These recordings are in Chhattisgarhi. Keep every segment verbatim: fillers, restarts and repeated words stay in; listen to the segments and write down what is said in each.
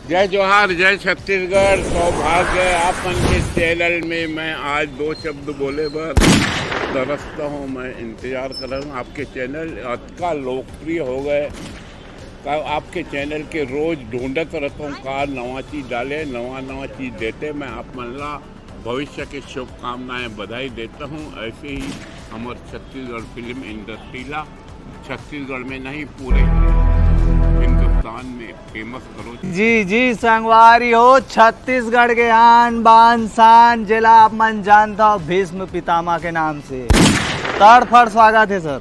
जय जोहार, जय छत्तीसगढ़। सौभाग्य है आप मन के चैनल में। मैं आज दो शब्द बोले बर तरसता हूँ, मैं इंतजार कर रहा हूँ आपके चैनल अतका लोकप्रिय हो गए। का आपके चैनल के रोज ढूंढत रहता हूँ, का नवा चीज डाले, नवा नवा चीज देते। मैं आप मन ला भविष्य के शुभकामनाएं, बधाई देता हूँ। ऐसे ही हमर छत्तीसगढ़ फिल्म इंडस्ट्री ला छत्तीसगढ़ में नहीं, पूरे हिंदुस्तान में फेमस करो। जी जी संगवारी हो, छत्तीसगढ़ के आन बान शान, जेला आप मन जानता हो भीष्म पितामह के नाम से। तड़फड़ स्वागत है सर,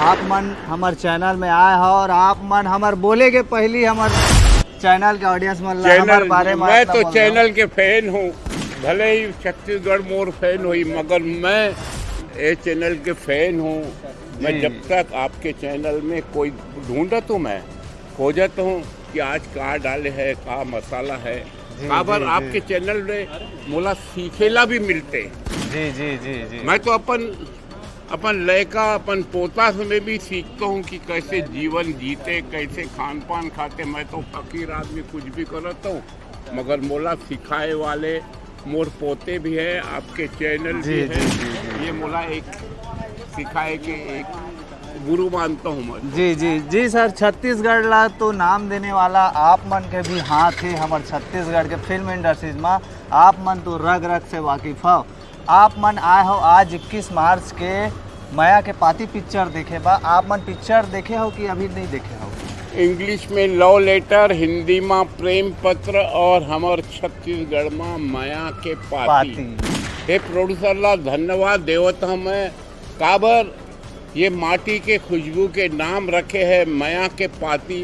आप मन हमर चैनल में आए हो और आप मन हमर बोले के पहली हमर चैनल के ऑडियंस मन ला हमर चैनल, बारे में मैं अतना तो बोल रहा हूँ। चैनल के फैन हूँ, भले ही छत्तीसगढ़ मोर फैन होई, मगर मैं ये चैनल के फैन हूँ। मैं जी। जब तक आपके चैनल में कोई ढूंढत हूँ, मैं खोजत हूँ कि आज का डाले है, का मसाला है, जी, काबर जी, आपके जी। चैनल में मोला सीखेला भी मिलते। जी जी जी जी। मैं तो अपन अपन लड़का, अपन पोता से मैं भी सीखता हूँ कि कैसे जीवन जीते, कैसे खान पान खाते। मैं तो फकीर आदमी, कुछ भी करता हूँ, मगर मोला सिखाए वाले मोर पोते भी है, आपके चैनल जी, भी है। जी, जी, जी। ये मोला एक सिखाए के एक गुरु मानता हूँ मैं। जी जी जी सर, छत्तीसगढ़ ला तो नाम देने वाला आप मन के भी हाथ है हमर छत्तीसगढ़ के फिल्म इंडस्ट्रीज में। आप मन तो रग रग से वाकिफ हो। आप मन आए हो आज इक्कीस मार्च के मया के पाती पिक्चर देखे बा। आप मन पिक्चर देखे हो कि अभी नहीं देखे हो? इंग्लिश में लव लेटर, हिंदी में प्रेम पत्र और हमर छत्तीसगढ़ में मया के पाती। पाती। हे प्रोड्यूसर ला धन्यवाद देवत हूँ मैं, काबर ये माटी के खुशबू के नाम रखे है मया के पाती।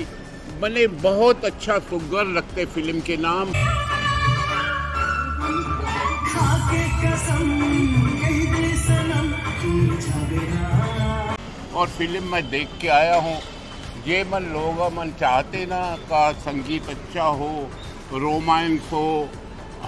बने बहुत अच्छा सुग्घर लगते फिल्म के नाम। खाके कसम कह दे सनम, तू जाबे ना। और फिल्म मैं देख के आया हूँ, जे मन लोग मन चाहते ना का संगीत अच्छा हो, रोमांस हो,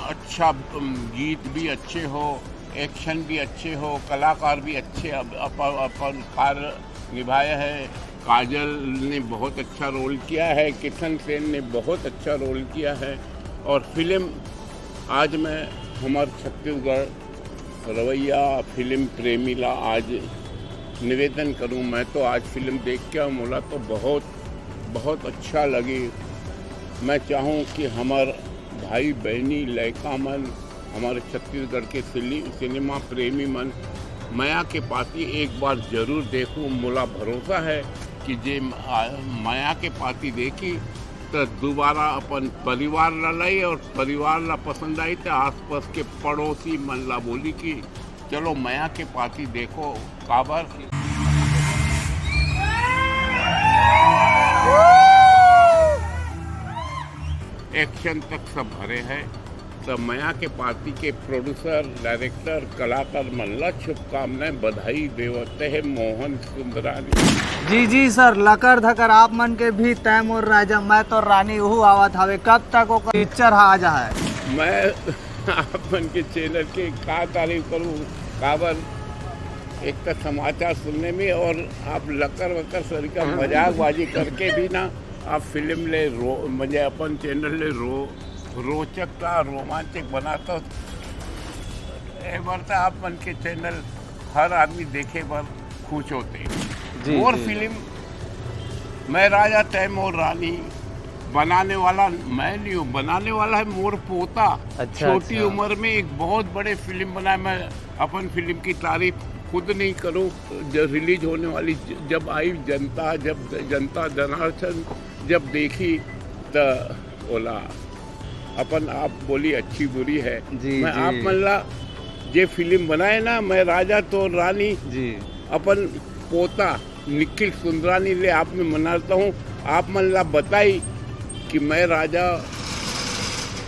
अच्छा, अम, गीत भी अच्छे हो, एक्शन भी अच्छे हो, कलाकार भी अच्छे अप-, अप-, अपन कार्य निभाया है। काजल ने बहुत अच्छा रोल किया है, किशन सेन ने बहुत अच्छा रोल किया है। और फिल्म आज मैं हमार छत्तीसगढ़ रवैया फिल्म प्रेमी ला आज निवेदन करूं, मैं तो आज फिल्म देख के मोला तो बहुत, बहुत अच्छा लगी। मैं चाहूं कि हमार भाई बहनी लड़का मन, हमारे छत्तीसगढ़ के सिली-, सिनेमा प्रेमी मन मया के पाती एक बार जरूर देखो। मोला भरोसा है कि जे म-, आ, मया के पाती देखी तो दोबारा अपन परिवार ला लाई और परिवार ला पसंद आई तो आसपास के पड़ोसी मन ला बोली कि चलो मया के पाती देखो। काबर एक्शन तक सब भरे हैं। तो मया के पाती के प्रोड्यूसर, डायरेक्टर, कलाकार मन ला शुभकामनाएं, बधाई देवते हैं मोहन सुंदरानी। जी जी सर, लकर धकर आप मन के भी। तैं मोर राजा मैं तो रानी, उहू आवत हवे। कब तक ओकर पिक्चर हा आ जाए? मैं आप मन के चैनल के का तारीफ करूं, काबर एक तो समाचार सुनने में और आप लकर वकर सर का मजाकबाजी करके भी ना आप फिल्म ले रो-, म्हणजे अपन चैनल ले रो-, रोचक का रोमांचक बनाता हो। ए बार तो आप मन के चैनल हर आदमी देखे बर खुश होते। जी, मोर जी। फिल्म मैं राजा तैं मोर रानी बनाने वाला मैं नहीं हूँ, बनाने वाला है मोर पोता। अच्छा, छोटी अच्छा। उम्र में एक बहुत बड़े फिल्म बनाए। मैं अपन फिल्म की तारीफ खुद नहीं करूँ, जब रिलीज होने वाली ज-, जब आई जनता, जब जनता जनार्दन जब देखी त ओला अपन आप बोली अच्छी बुरी है। जी, मैं जी। आप मन ला जे फिल्म बनाए ना, मैं राजा तो रानी जी। अपन पोता निखिल सुंदरानी ले आप में मनाता हूँ। आप मन ला बताई कि मैं राजा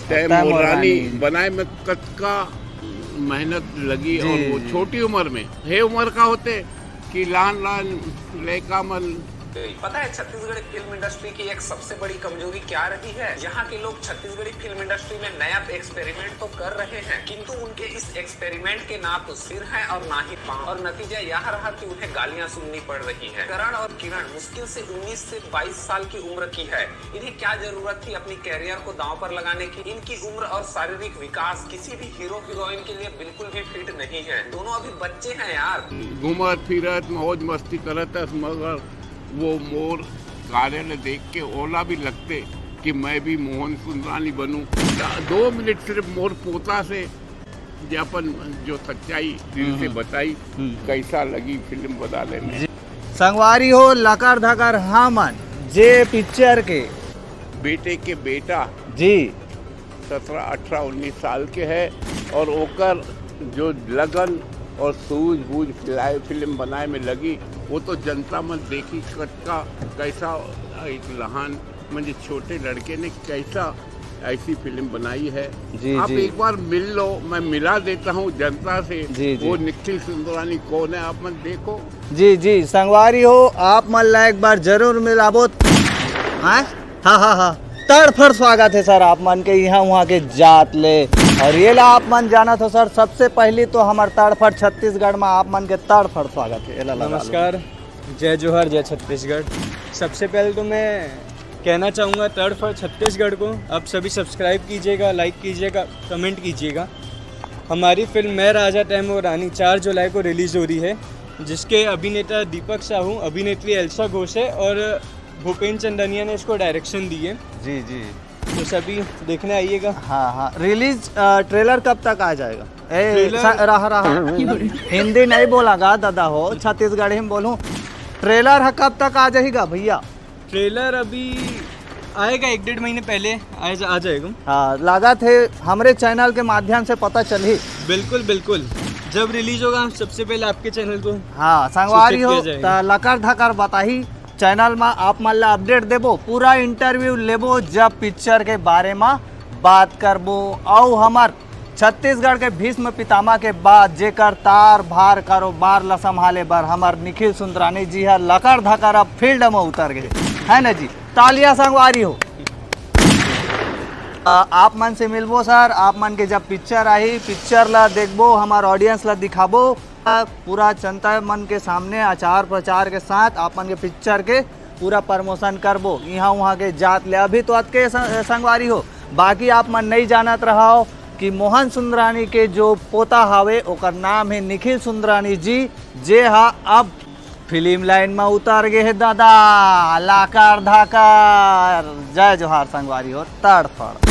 तैं तैं मोर मोर रानी रानी। बनाए में कतका मेहनत लगी जी, और वो जी। छोटी उम्र में, हे उम्र का होते कि लान लान लड़का मन गई। पता है छत्तीसगढ़ी फिल्म इंडस्ट्री की एक सबसे बड़ी कमजोरी क्या रही है? यहाँ के लोग छत्तीसगढ़ी फिल्म इंडस्ट्री में नया एक्सपेरिमेंट तो कर रहे हैं, किंतु उनके इस एक्सपेरिमेंट के ना तो सिर है और ना ही पाँव, और नतीजा यह रहा कि उन्हें गालियां सुननी पड़ रही है। करण और किरण मुश्किल से उन्नीस से बाईस साल की उम्र की है। इन्हें क्या जरूरत थी अपनी कैरियर को दांव पर लगाने की? इनकी उम्र और शारीरिक विकास किसी भी हीरो हीरोइन के लिए बिल्कुल भी फिट नहीं है। दोनों अभी बच्चे हैं यार। घूमत फिरत मौज मस्ती करत हस, मगर वो मोर कार्य ल देख के ओला भी लगते कि मैं भी मोहन सुंदरानी बनूं। दो मिनट सिर्फ मोर पोता से जे अपन जो सच्चाई दिल से हम्म। बताई, हम्म। कैसा लगी फिल्म बदाले में। जी। संगवारी हो, लकर धकर हमन जे पिक्चर के बेटे के बेटा जी। सत्रह, अठारह, उन्नीस साल के है और ओकर जो लगन और सूझबूझ फिलाए, फिल्म बनाए में लगी, वो तो जनता मन देखी कतका, कैसा एक लहान, म्हणजे छोटे लड़के ने कैसा ऐसी फिल्म बनाई है। जी, आप जी। एक बार मिल लो, मैं मिला देता हूँ जनता से। जी, जी। वो निखिल सुंदरानी कौन है, आप मन देखो। जी, जी, संगवारी हो, आप मन ला एक बार जरूर मिलाबो। हाँ, हाँ, हाँ, हाँ। तड़फड़ स्वागत है सर आप मन के यहाँ, वहाँ के जात ले। और ये ला आप मन जानत हो सर, सबसे पहली तो हमार तड़फड़ छत्तीसगढ़ में आप मन के तड़फड़ स्वागत है। ये ला लगा लो। नमस्कार, जय जोहार, जय छत्तीसगढ़। सबसे पहले तो मैं कहना चाहूँगा तड़फड़ छत्तीसगढ़ को, आप सभी सब्सक्राइब कीजिएगा, लाइक कीजिएगा, कमेंट कीजिएगा। हमारी फिल्म मैं राजा तैं मोर रानी चार जुलाई को रिलीज हो रही है, जिसके अभिनेता दीपक साहू, अभिनेत्री एल्सा घोष है और भूपेन चंदनिया ने इसको डायरेक्शन दी है। जी, जी। तो सभी देखने आइएगा। हाँ, हाँ। रिलीज, अ, ट्रेलर कब तक आ जाएगा? ए, ट्रेलर सा-, रहा, रहा। हिंदी नहीं बोला गा दादा हो, छत्तीसगढ़ी में बोलूं। ट्रेलर है, कब तक आ जाएगा भैया? ट्रेलर अभी आएगा, एक डेढ़ महीने पहले आ जा-, आ जाएगा। हाँ, लागत है हमरे चैनल के माध्यम से पता चलही। बिल्कुल, बिल्कुल। जब रिलीज होगा, सबसे पहले आपके चैनल को हाँ, संगवारी सूचित हो, किया जाएगा। त लकर धकर बताही चैनल में आप मन ला अपडेट देबो, पूरा इंटरव्यू लेबो, जब पिक्चर के बारे में बात करबो। अउ हमर छत्तीसगढ़ के भीष्म पितामह के बाद जेकर तार भार कारोबार ला संभाले बर हमर निखिल सुंदरानी जी ह लकर धकर अब फील्ड में उतर गए, है ना जी? तालियां संगवारी हो। अ, आप मन से मिलबो सर, आप मन के जब पिक्चर आही, पिक्चर ला देखबो, हमर ऑडियंस ला दिखाबो। पूरा जनता मन के सामने आचार प्रचार के साथ आप मन के पिक्चर के पूरा प्रमोशन करबो। यहाँ वहाँ के जात ले अभी तो अतके स-, संगवारी हो, बाकी आप मन नहीं जानत रहो कि मोहन सुंदरानी के जो पोता हावे ओकर नाम है निखिल सुंदरानी जी, जे हा अब फिल्म लाइन में उतर गए है दादा। लाकर धाकर, जय जोहार संगवारी हो, तड़फड़।